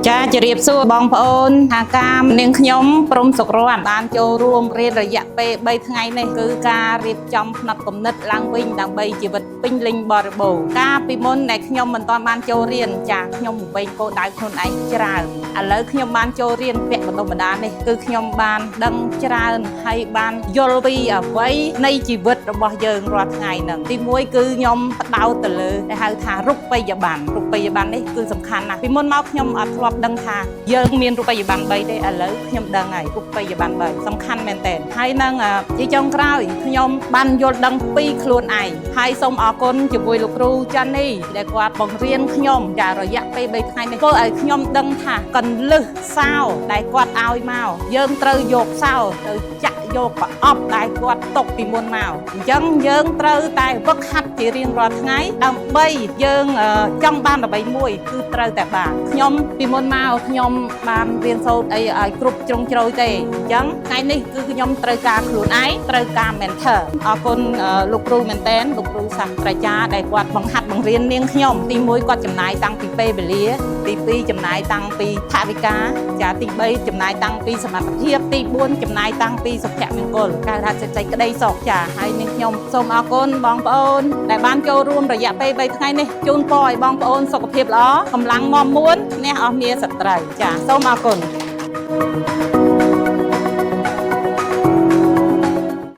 ចាជម្រាបសួរបងប្អូនថាការនាងខ្ញុំព្រំសុករ័នបានចូលរួមរៀនរយៈពេល3ថ្ងៃនេះគឺការរៀបចំផ្នត់គំនិតឡើងវិញដើម្បីជីវិតពេញលេញបរិបូរណ៍កាលពីមុនដែលខ្ញុំមិនទាន់បានចូលរៀនចាខ្ញុំបំពេញគោលដៅខ្លួនឯងច្រើនឥឡូវខ្ញុំបានចូលរៀនវគ្គបណ្ដុះបណ្ដាលនេះគឺខ្ញុំបានដឹងច្រើនហើយបានយល់ពីអ្វីនៃជីវិតរបស់យើងរាល់ថ្ងៃហ្នឹងទីមួយគឺខ្ញុំផ្ដោតទៅលើដែលហៅថារូបិយប័ណ្ណរូបិយប័ណ្ណនេះគឺសំខាន់ណាស់ពីមុនមកខ្ញុំអត់ធ្លាប់ដឹងថាយើងមានរូបិយប័ណ្ណ3ទេឥឡូវខ្ញុំដឹងហើយរូបិយប័ណ្ណ3សំខាន់មែនទែនហើយនឹងជាចុងក្រោយខ្ញុំបានយល់ដឹងពីខ្លួនឯងហើយសូមអរគុណជាមួយលោកគ្រូចាន់នីដែលគាត់បង្រៀនខ្ញុំចារយៈពេល3ថ្ងៃនេះធ្វើឲ្យខ្ញុំដឹងថាកន្លឹះសោដែលគាត់ឲ្យមកយើងត្រូវយកសោទៅចាក់យកប្រអប់ដែលគាត់ຕົកពីមុនមកអញ្ចឹងយើងត្រូវតែវឹកហាត់ជារៀងរាល់ថ្ងៃដើម្បីយើងចង់បានអ្វីមួយគឺត្រូវតែបានខ្ញុំពីមុនមកខ្ញុំបានរៀនសូត្រអីឲ្យគ្រប់ជ្រុងជ្រោយទេអញ្ចឹងថ្ងៃនេះគឺខ្ញុំត្រូវការខ្លួនឯងត្រូវការ mentor អរគុណលោកគ្រូមែនតែនលោកគ្រូសាស្ត្រាចារ្យដែលគាត់បង្ហាត់បង្រៀននាងខ្ញុំទី1គាត់ចំណាយតាំងពីពេលវេលាទី2ចំណាយតាំងពីថវិកាចាទី3ចំណាយតាំងពីសមត្ថភាពទី4ចំណាយតាំងពីសុភមង្គលគេថាសេចក្តីសុខចាហើយនាងខ្ញុំសូមអរគុណបងប្អូនដែលបានចូលរួមរយៈពេល3ថ្ងៃនេះជូនពរឲ្យបងប្អូនសុខភាពល្អកម្លាំងមាំមួនអ្នកអស់មានសត្រូវចាសូមអរគុណ។